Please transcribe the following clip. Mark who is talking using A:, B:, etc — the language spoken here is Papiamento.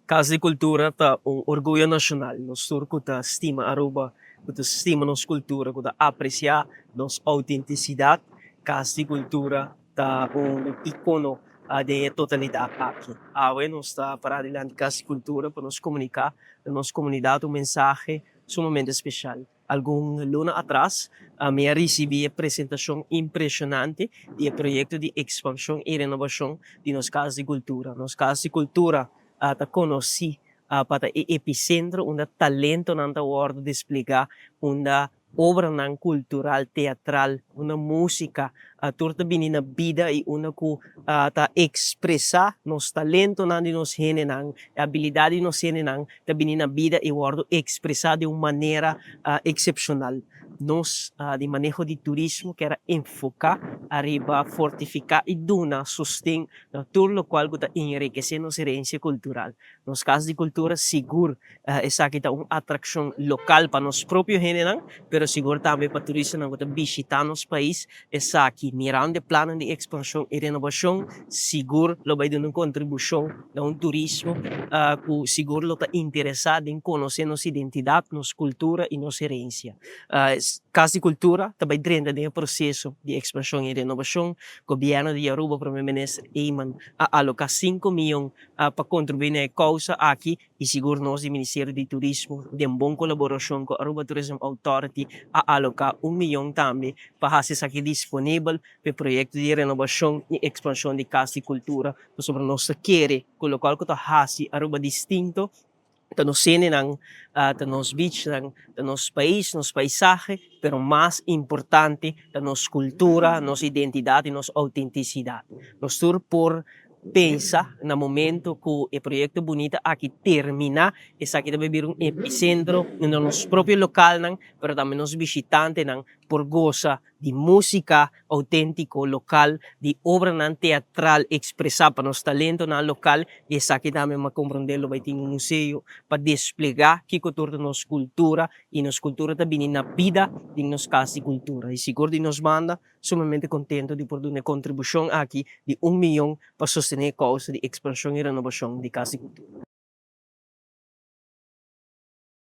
A: Cas di Cultura ta un orguyo nacional. Nos tur cu ta stima Aruba, cu ta stima nos cultura, cu ta aprecia nos autenticidad, Cas di Cultura ta un icono den e totalidad aki. Awe nos ta para dilanti Cas di Cultura pa nos comunica na nos comunidad un mensahe sumamente special. Algun luna atras mi a ricibi e presentacion impresionante di e proyecto di expansion y renobacion di nos Cas di Cultura. Nos Cas di Cultura ta conoci pa ta e epicentro unda talentonan ta wordo desplega, unda obranan cultural, teatral, unda musica tur ta bini na bida y unda cu ta expresa nos talentonan di nos hendenan, e habilidad di nos hendenan ta bini na bida y wordo expresa di un manera excepcional. Nos di maneho di turismo kier a enfoca ariba fortifica y duna sosten na tur locual cu ta enriquece nos herencia cultural. Nos Cas di Cultura sigur esaki ta un atraccion local pa nos propio hendenan, pero sigur tambe pa turistanan cu ta bishita nos pais. Esaki, mirando e plannan di expansion y renovacion, sigur lo bay duna un contribucion na un turismo cu sigur lo ta interesa den conoce nos identidad, nos cultura y nos herencia. Cas di Cultura ta bay drenta den e proceso di expansion y renovacion. Gobierno di Aruba, Prome Minister Eman a aloca 5 miyon pa contribui na e causa aki y sigur nos di Ministerio di Turismo, den bon colaboracion cu Aruba Tourism Authority, a aloca 1 miyon tambe pa haci esaki disponibel pa e proyecto di renovacion y expansion di Cas di Cultura, pasobra nos ta kere cu locual cu ta haci Aruba distinto ta nos hendenan, ta nos beachnan, ta nos pais, nos paisahe, pero mas importante ta nos cultura, nos identidad y nos autenticidad. Nos tur por pensa na momento cu e proyecto bunita aki termina, esaki ta bay un epicentro na nos propio localnan, pero tambe nos bishitantenan por goza di musica autentico local, di obranan teatral expresa pa nos talentonan local, y esaki tambe mi a comprende lo bay tin un museo pa desplega kico tur ta nos cultura y nos cultura ta bini na bida den nos Cas di Cultura. Y sigur di nos banda, sumamente contento di por duna e contribucion aki di 1 miyon pa sostene e causa di expansion y renovacion di Cas di Cultura.